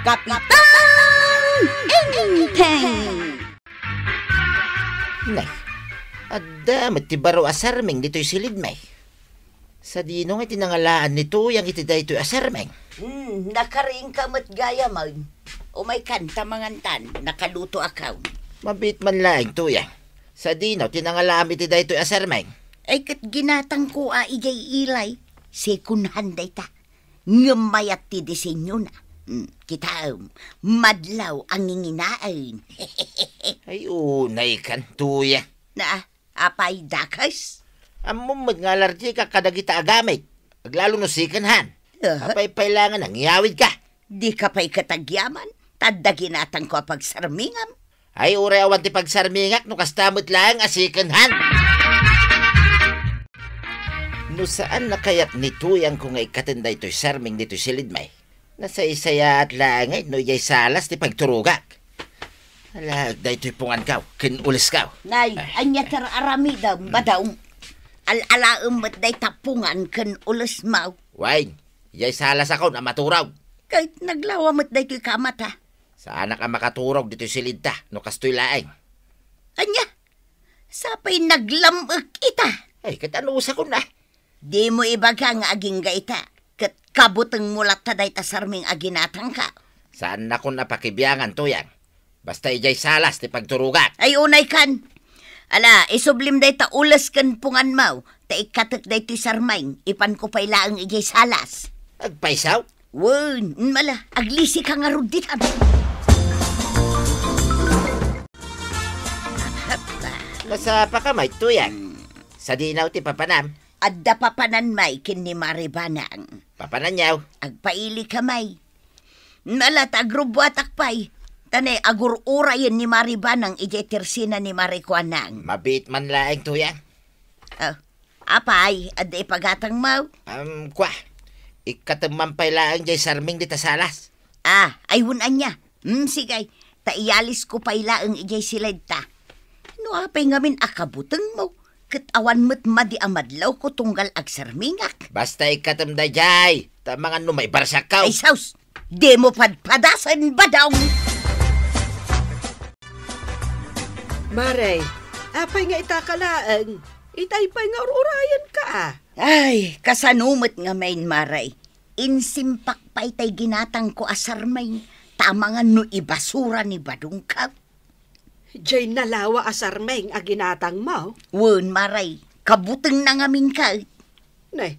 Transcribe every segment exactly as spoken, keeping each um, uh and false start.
Kapitan Enteng! Nay, adda met ti baro a sarming ditoy silidmi. Sadino nga ti nangalaan ni Tuyang iti daytoy a sarming? Hmm, nakariingka met gayamen. Umaykan ta mangantan, nakalutoakon. Mabiit man laeng, Tuyang. Sadino ti nangalaam iti daytoy a sarming? Ay, ket ginatangko a idiay ilay. Second hand dayta. Ngem mayat ti disenyona. Hmm, kitaem, madlaw a nginginaen. Ay, unaykan, Tuyang. Na, apay, dakes? Ammom met nga alergikak kadagita a gamit. Aglalo no second hand. Ah? Apay pay laengen a ngiyawidka? Dika pay ket agyaman, ta adda ginatangko a pagsarmingam. Ay, uray awan ti pagsarmingak no kasta met laeng a second hand. No saan a kayat ni Tuyangko nga ikkaten daytoy sarming ditoy silidmi, nasaysayaat laeng no idiay salas ti pagturogak. Alaek daytoy punganko ken ulesko. Nay, ay, ania ti ar-aramidem, Badong? Al-alaem met dayta pungan ken ulesmo. Wen, idiay salasakon a maturog. Ket naglawa met daytoy kamata. Saanak a makaturog ditoy silidta no kastoy laeng. Ania? Sapay naglam-ek ita. Ay, ket anusakon a? Dimo ibaga nga agingga ita, ket kabutengmo latta dayta sarming a ginatangko. Saannakon a pakibiangan, Tuyang. Basta idiay salas ti pagturogak. Ay, unaykan. Ala, isublim dayta ules ken punganmo, ta ikkatek daytoy sarming, ipanko pay laeng idiay salas. Agpayso? Wen, mala, aglisika ngarud ditan. Masapaka met, Tuyang. Hmm. Sadino ti papanam? Adda papananmi ken ni Mari Banang. Papananyo? Agpailika met. Mala ta agrubbuatak pay. Ta nay agur-urayen ni Mari Banang idiay tersina ni Mari Kuanang. Mabiit man laeng, Tuyang. Oh, apay, adda ipagatangmo? Am, kua. Ikkatem man pay laeng diay sarming dita salas. Ah, ay, wen ania. Hmm, sige. Ta iyalisko pay laeng idiay siledta. No apay ngamin a kabutengmo, ket awan met madi a madlawko tunggal agsarmingak. Basta ikkatem daydiay, ta amangan no maibarsiakko. Ay, sus! Dimo padpadasen, Badong! Mare, apay nga itaka laeng? Itay pay nga ur-urayenka a. Ay, kasano met ngamin, Mare? Insimpak pay tay ginatangko a sarming, ta amangan no ibasura ni Badongko. Jay nalawa a sarming a ginatangmo? Wen, Mare, kabutengna ngamin ket. Nay,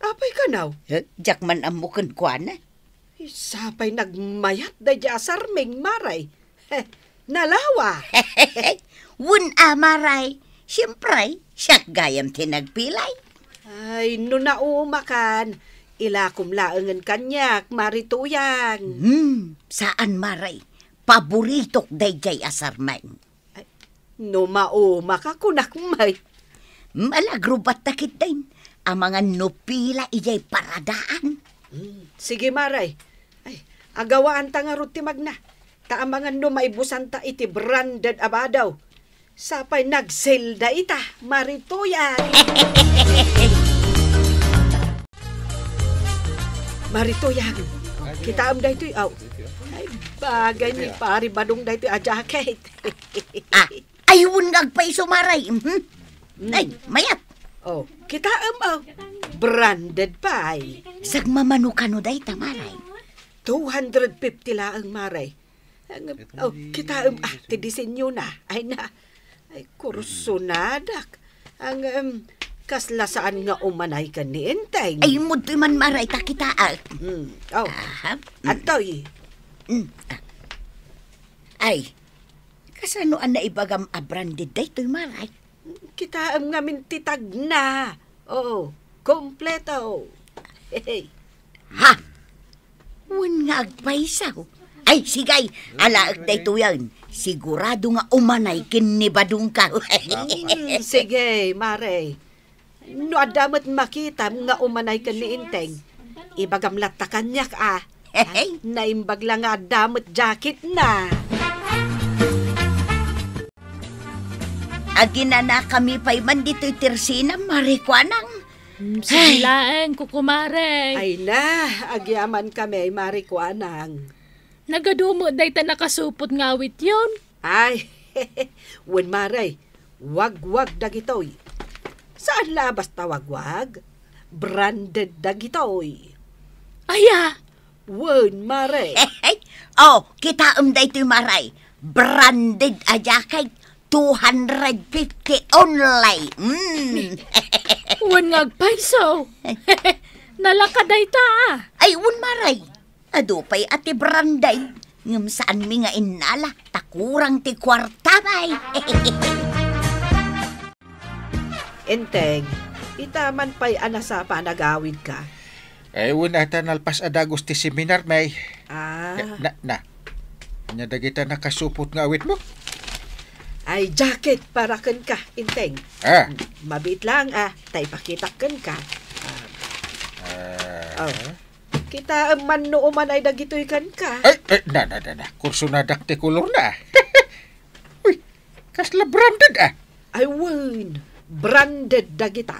apay kano? Eh, diak man ammo kenkuana. Sapay nagmayat daydiay a sarming, Mare. Nalawa. Wen a, Mare. Siempre, siak gayam ti nagpilay. Ay, no naumakan, ilakom laengen kaniak, Mari Tuyang. Hmm, saan, Mare. Paboritok daydiay a sarming. Ay, no maumaka, kunak met. Malagrubat ta ketdin. Amangan no pila idiay paradaan. Hmm, sige, Mare. Ay, agawaanta ngarud ti magna. Ta amangan no maibusanta iti branded a bado. Sapay nag-sale dayta, Mari Tuyang. Mari Tuyang, kitaem daytoy, aw. Ay, bagay ni Pari Badong daytoy a jacket. Ah, ay, wen nga agpayso, Mare. Mhm. Mm. Ay, mayat. Oh, kitaem, oh. Branded pay. Sagmamano kano dayta, Mare? Two hundred fifty laeng, Mare. Ang, oh, kitaem, ah, ti disenyona. Ay na. Ay, kursonadak. Ang, em, kasla saan nga umanay ken ni Enteng. Ay, immudtoy man, Mare, ta kitaak. Mm. Oh. Aha. Mm. Adtoy. Mm. Ah. Ay, kasano a naibagam a branded daytoy, Mare? Kitaem ngamin ti tagna. Oo, kompleto. Ha? Wen nga agpayso. Ay, sige, alaek daytoyen. Sigurado nga umanay ken ni Badongko. Mm, sige, Mare. No adda met makitam nga umanay ken ni Enteng, ibagam latta kaniak a. Naimbag la nga adda met jacketna. Aginanakami pay man ditoy tersina, Mari Kuanang. Hmm, sige laeng, kukumare. Ay na, agyamankami, Mari Kuanang. Nagadu met dayta nakasupot nga awityon. Ay, wen, mare, wagwag dagitoy. Saan la a basta wagwag? Branded dagitoy. Aya? Wen, mare. Oh, kitaem daytoy, mare. Branded a jacket, two hundred fifty only. Mm. Wen nga agpayso. Nalaka dayta, ah. Ay, wen, mare. Adu pay a ti branded, ngem saanmi nga innala, ta kurang ti kuarta pay. Enteng, ita man pay a nasapa a nagawidka. Ay, wen, ata nalpas a dagus ti seminar, may. Ah. Na, na. Ania dagita nakasupot nga awitmo? Ay, jacket para kenka, Enteng. Ah. Mabiit lang, ah, ta ipakitak kenka. Ah. Ah. Oh. Kitaem man no umanay dagitoy kenka. Ay, ay, na, na, na, na. Kursonadak ti kolorna. Uy, kasla branded, ah. Ay, wen, branded dagita.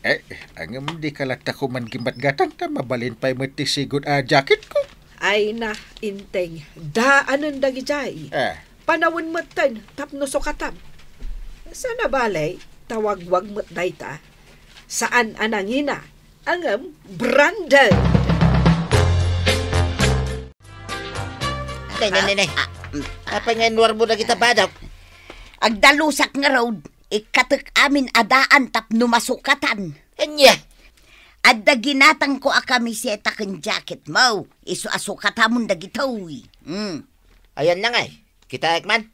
Eh, ngem dika latta koma gimmatgatang ta mabalin pay met ti sigud a jacketko. Ay na, Enteng, daanen dagidiay. Ah. Panawen metten tapno sukatam. Saan a bale, ta wagwag met dayta. Saan a nangina, ngem branded. Nay, nay, nay, nay. Ah, ah, mm. Apay nga inwarmo dagita badaw? Agdalusak ngarud, ikkatek amin a daan tapno masukatan. Ania? Adda ginatangko a kamiseta ken jacketmo, isu a sukatamon dagitoy. Mm. Ayanna ngay, kitaek man.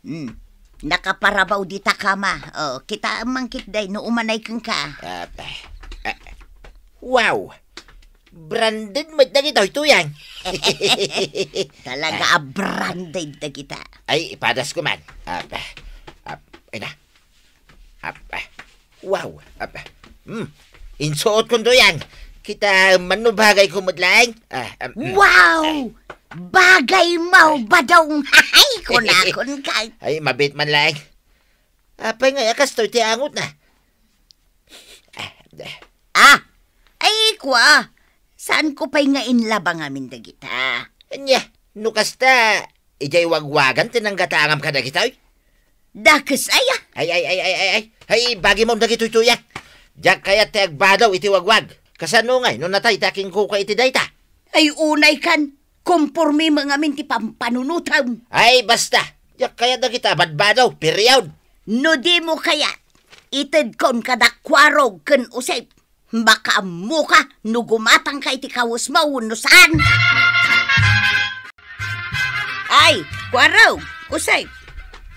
Hmm. Nakaparabaw dita kama. Oh, kitaem man ketdi no umanay kenka. Ah, ah, ah. Wow! Branded met dagitoy, Tuyang. Talaga a branded dagita. Ay, ipadasko man. Ah, ah, ah, ay na. Ah, ah. Wow! Aba, hmm. Insuotkon, Tuyang. Kitaem man no bagayko met laeng. Ah, ah, hmm. Wow! Bagaymo, Badong. Hay, kunakon ka. Ay, mabiit man laeng. Apay ngay a kastoy ti angotna? Ah, ah. Ah! Ay, kua. Saanko pay nga inlaba ngamin dagita? Ania, no kasta, idiay wagwagan ti nanggatangam kadagitoy? Dakes aya? Ay, ay, ay, ay, ay, ay. Ay, bagimon dagitoy, Tuyang. Diak kayat ti agbadaw iti wagwag. Kasano ngay no natay ti akinkukua iti dayta? Ay, unay kan. Kompormem ngamin ti pampanunotem. Ay, basta. Diak kayat dagita a badbadaw, period. No dimo kayat, itedkon kada Kuarog ken Usep. Makaammoka no gumatangka iti kawesmo wenno saan. Ay, Kuarog, Usep,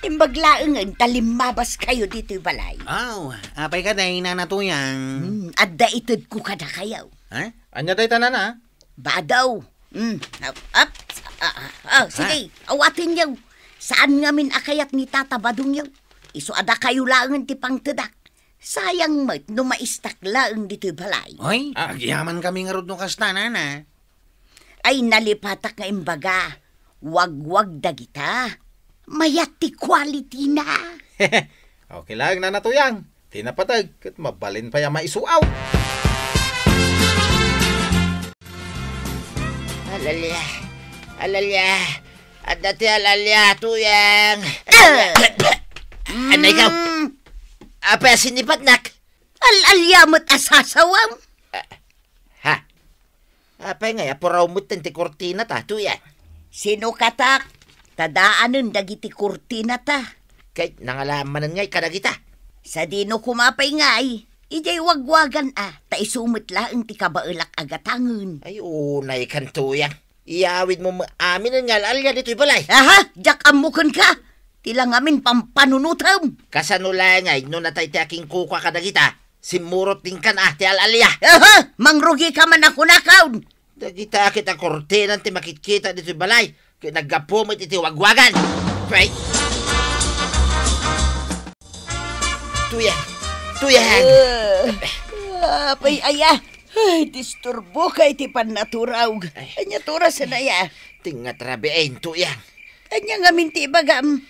imbag laengen ta limmabaskayo ditoy balay. Aw, apay kadi, Nana Tuyang? Hmm, adda itedko kadakayo. Ha? Ania dayta, Nana? Badaw. Hmm, ap, ap, ah, ah, ah, sige, awatenyo. Saan ngamin a kayat ni Tata Badongyo? Isu a dakayo laengen ti pangtedak. Sayang met no maistak laeng ditoy balay. Oy, ah, agyamankami ngarud no kasta, Nana. Ay, nalipatak nga imbaga. Wagwag dagita. Mayat ti quality na. Okay laeng, Nana Tuyang. Ti napateg ket mabalin pay a maisuaw. Al-alia. Al-alia. Adda ti al-alia, Tuyang. Ah! Anay ka? Mm. Apay a sinipatnak? Al-alia met a sasawam. Ah, ha? Apay ngay a puraw metten ti kurtinata, Tuyang? Sinukatak, ta daanen dagiti kurtinata. Ket nangalaam manen ngay kadagita? Sadino koma pay ngay, idiay wagwagan a, ta isu met laeng ti kabaelak a gatangen. Ay, unay kan, Tuyang. Iyawidmo met aminen nga al-alia ditoy balay. Aha, diak ammo kenka. Ti la ngamin pampanunotem. Kasano la ngay no natay ti akinkukua kadagita? Simmurot ti inkan a ti al-alia. Aha, mangrugika man a kunakon. Dagita ket a kurtinan ti makitkita ditoy balay. Ket naggapu met iti wagwagan. Pay. Tuyang! Tuyang! Eh, apay aya? Ay, disturboka iti pannaturaw. Ay. Ania ti orasen aya? Ti ngarud rabii, Tuyang. Ania ngamin ti ibagam?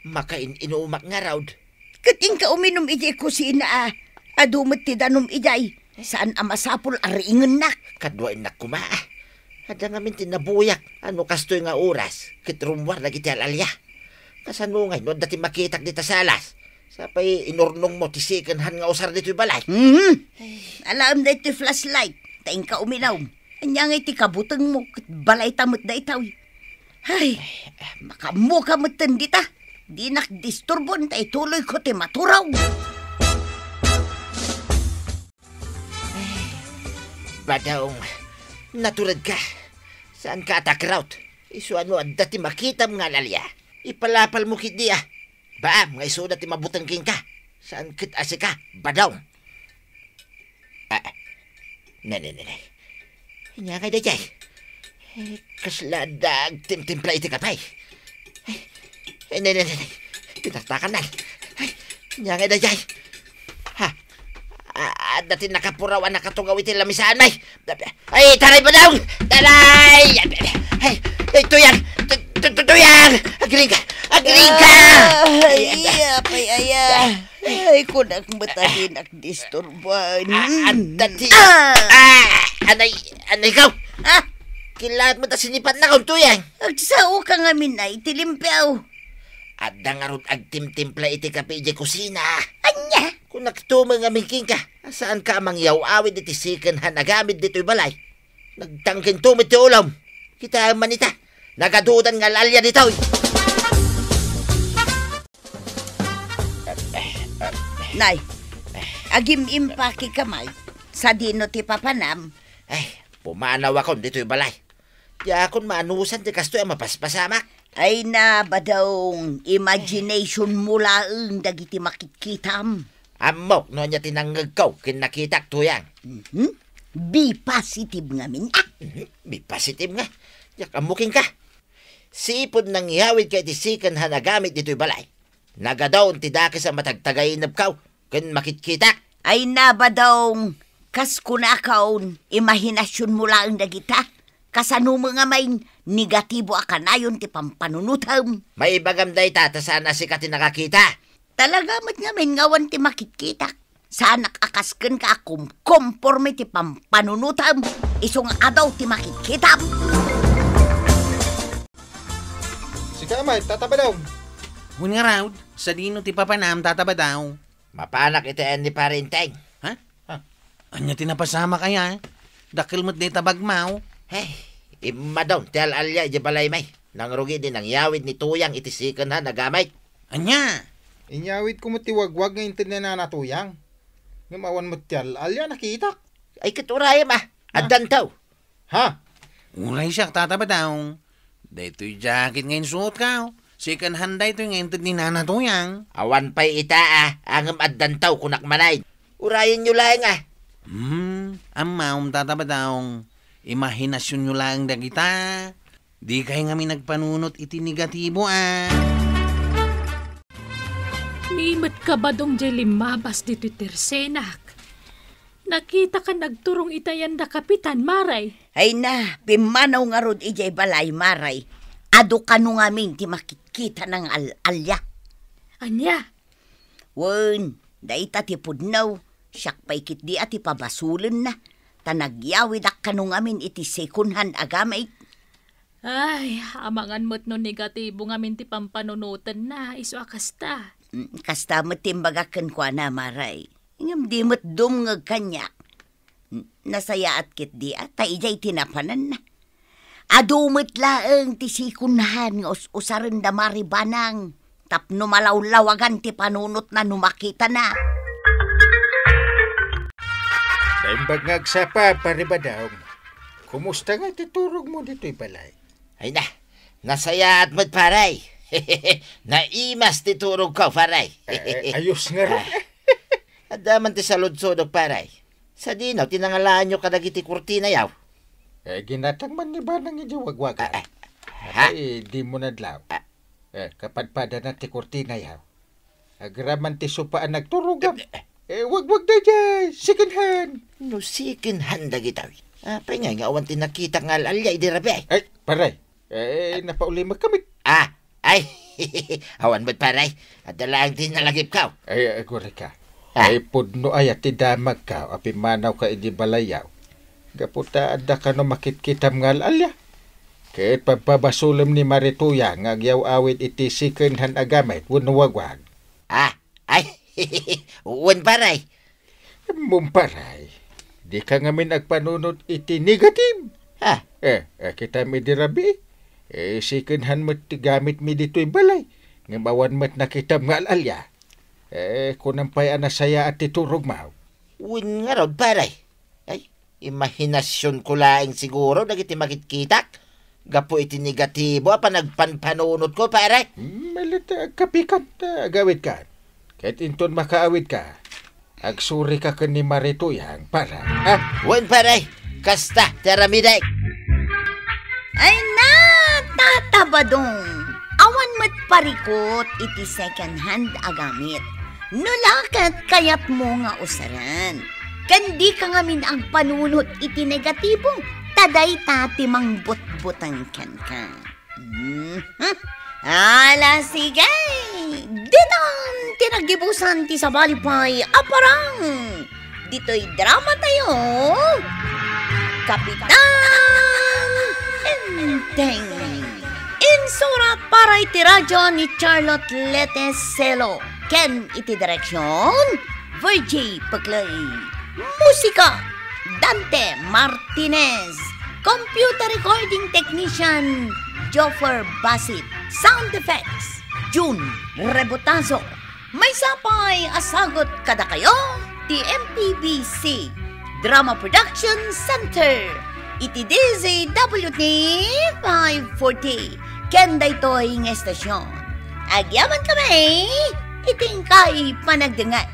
Makain-inumak ngarud. Ket inka uminum idiay kusina a. Adu met ti danum idiay. Saan a masapul a riingennak. Kaduaennak koma a. Adda ngamin ti nabuyak a no kastoy nga oras ket rummuar dagiti al-alia. Kasano ngay no adda ti makitak dita salas? Sapay inurnongmo ti second hand nga usar ditoy balay. Mhm. Alaem daytoy flashlight, ta inka uminom. Ania ngay ti kabutengmo ket balayta met daytoy? Ay, makaammoka metten dita. Dinak disturbon ta ituloyko ti maturaw. Badong, naturedka. Saanka a takraw. Isu a no adda ti makitam nga al-alia, ipalapalmo ketdi a. Baam nga isuda ti mabuteng kenka. Saan ket a sika, Badong. Ah, ne, ne, ne, ne. Ania ngay daydiay? Eh, kasla adda agtimtimpla iti kape. Eh, ne, ne, ne, ne. Pinartakan na. Ay, ania ngay daydiay? Ha? Ah, adda ti nakapuraw a nakatugaw iti lamisaan, may. Ay, taray, Badong! Taray! Ay, ay, Tuyang! Tu-, tu-, tu-, Tuyang! Agriingka! Agriingka! Ay, ay, ay, apay, aya. Ay, kunak met a dinak disturban. Ah, adda ti, ah! Ah, anay, anay ikaw! Ah! Kilaat met a sinipatnakon, Tuyang! Agsaoka ngamin a iti limpio. Adda ngarud agtimtimpla iti kape idiay kusina. Ania? Kunak to met ngamin kenka, a saanka a mangyaw-awid iti second hand a gamit ditoy balay. Nagtangken to met ti ulom. Kitaem man ita, nagadudan nga al-alia ditoy. Nay, agim-impakeka may, sadino ti papanam? Ay, pumanawakon ditoy balay. Diakon maanusan ti kastoy a mapaspasamak. Ay na, Badong, imagination mo laeng dagiti makitkitam. Ammok no ania ti nangngegko ken nakitak, Tuyang. Mhm. Be positive ngamin, ah. Mhm. Be positive nga. Diak ammo kenka. Sipud nangyawidka iti second hand a gamit ditoy balay, nagadaon ti dakes a matagtagainepko ken makitkitak. Ay na, Badong, kas kunakon, imahinasionmo laeng dagita. Kasano met ngamin, negatibo a kanayon ti pampanunotem? Maibagam dayta ta saan a sika ti nakakita. Talaga met ngamin nga awan ti makitkitak. Saanak a kas kenka a kumkomporme ti pampanunotem, isu nga adu ti makitkitam. Sika met, Tata Badong. Wen ngarud, sadino ti papanam, Tata Badong? Mapanak iti ayan ni Pare Enteng. Ha? Ha? Ania ti napasamak aya? Dakkel met dayta bagmo. Hey, immadon ti al-alia idiay balay, may. Nangrugi di nangyawid ni Tuyang iti second hand a gamit. Ania? Inyawidko met ti wagwag nga inted ni Nana Tuyang. Ngem awan met ti al-alia nakitak. Ay, ket urayem, ah. Ah. Addanto. Ha? Uray siak, Tata Badong. Daytoy jacket nga insuotko, second hand daytoy nga inted ni Nana Tuyang. Awan pay ita, ah, ngem addanto, kunak manen. Urayenyo laeng, ah. Hmm, ammom, Tata Badong. Imahinasionyo laeng dagita. Dikay ngamin agpanunot iti negatibo, ah. Ni met ka, Badong, diay limmabas ditoy tersenak. Nakitaka nagturong iti ayan da Kapitan, Mare. Ay na, pimmanaw ngarud idiay balay, Mare. Adu kano ngamin ti makitkitana nga al-alia. Ania? Wen, dayta ti pudno, siak pay ketdi a ti pabasolenna, ta nagyawidak kano ngamin iti second hand a gamit. Ay, amangan met no negatibo ngamin ti pampanunotenna, isu a kasta. Mm, kasta met ti imbagak kenkuana, Mare. Ngem di met dumngeg kaniak. N-, nasayaat ketdi a, ta idiay ti napananna. Adu met laeng ti second hand nga us-usaren da Mare Banang tapno malawlawagan ti panunotna no makitana. Naimbag nga agsapa, Pare Badong. Kumusta nga ti turogmo ditoy balay? Ay na, nasayaat met, pare. Naimas ti turogko, pare. Eh, ayos ngarud. Ah. Adda man ti saludsodok, pare. Sadino ti nangalaanyo kadagiti kurtinayo? Eh, ginatang man ni Banang idiay wagwagan. Ah, ah. Ha? Ay, dimo nadlaw. Ah. Eh, kapadpadana ti kurtinayo. Agraman ti sopa a nagturogam. Eh, eh. Eh, wagwag daydiay, second hand. No second hand dagitoy, apay ngay nga awan ti nakitak nga al-alia idi rabii? Ay, pare. Eh, napaulimek kami. Ah, ay, awan met, pare. Adda laeng ti nalagipko. Ay, agurayka. Ah. Ay, pudno aya ti damagko a pimmanawka idi balayyo. Gapu ta adda kano makitkitam nga al-alia. Ket pagpabasolem ni Marituya nga agyaw-awid iti second hand a gamit wenno wagwag. Ah, ay, wen, pare. Mom, pare, dika ngamin agpanunot iti negative. Ah. Eh, eh, kitam idi rabii. Eh, second hand met ti gamitmi ditoy balay. Ngem awan met nakitam nga al-alia. Eh, kunam pay a nasayaat ti turogmo. Wen ngarud, pare. Ay, imahinasionko laeng siguro dagiti makitkitak gapu iti negatibo a panagpanpanunotko, pare. Melet, agkapikan, ta agawidkan. Ket inton makaawidka, agsurika ken ni Marituya, pare. Ah, wen, pare. Kasta ti aramidek. Ay na, Tata Badong! Awan met parikut iti second hand a gamit. No la ket kayatmo nga usaren, ken dika ngamin agpanunot iti negatibo, ta dayta ti mangbutbuteng kenka. Mhm. Ala, sige! Ditan ti naggibusan ti sabali pay a parang! Ditoy drama tayo, Kapitan Enteng. Insurat para iti radyo ni Charlotte Lete Celo ken iti direksyon, Virgie Peclay. Musika, Dante Martinez. Computer recording technician, Joffer Basit. Sound effects, June Rebotazo. Maysa pay a sagut kadakayo ti M P B C Drama Production Center iti D Z W T five forty ken daytoy nga estasyon. Agyamankami iti inkay panagdengngeg.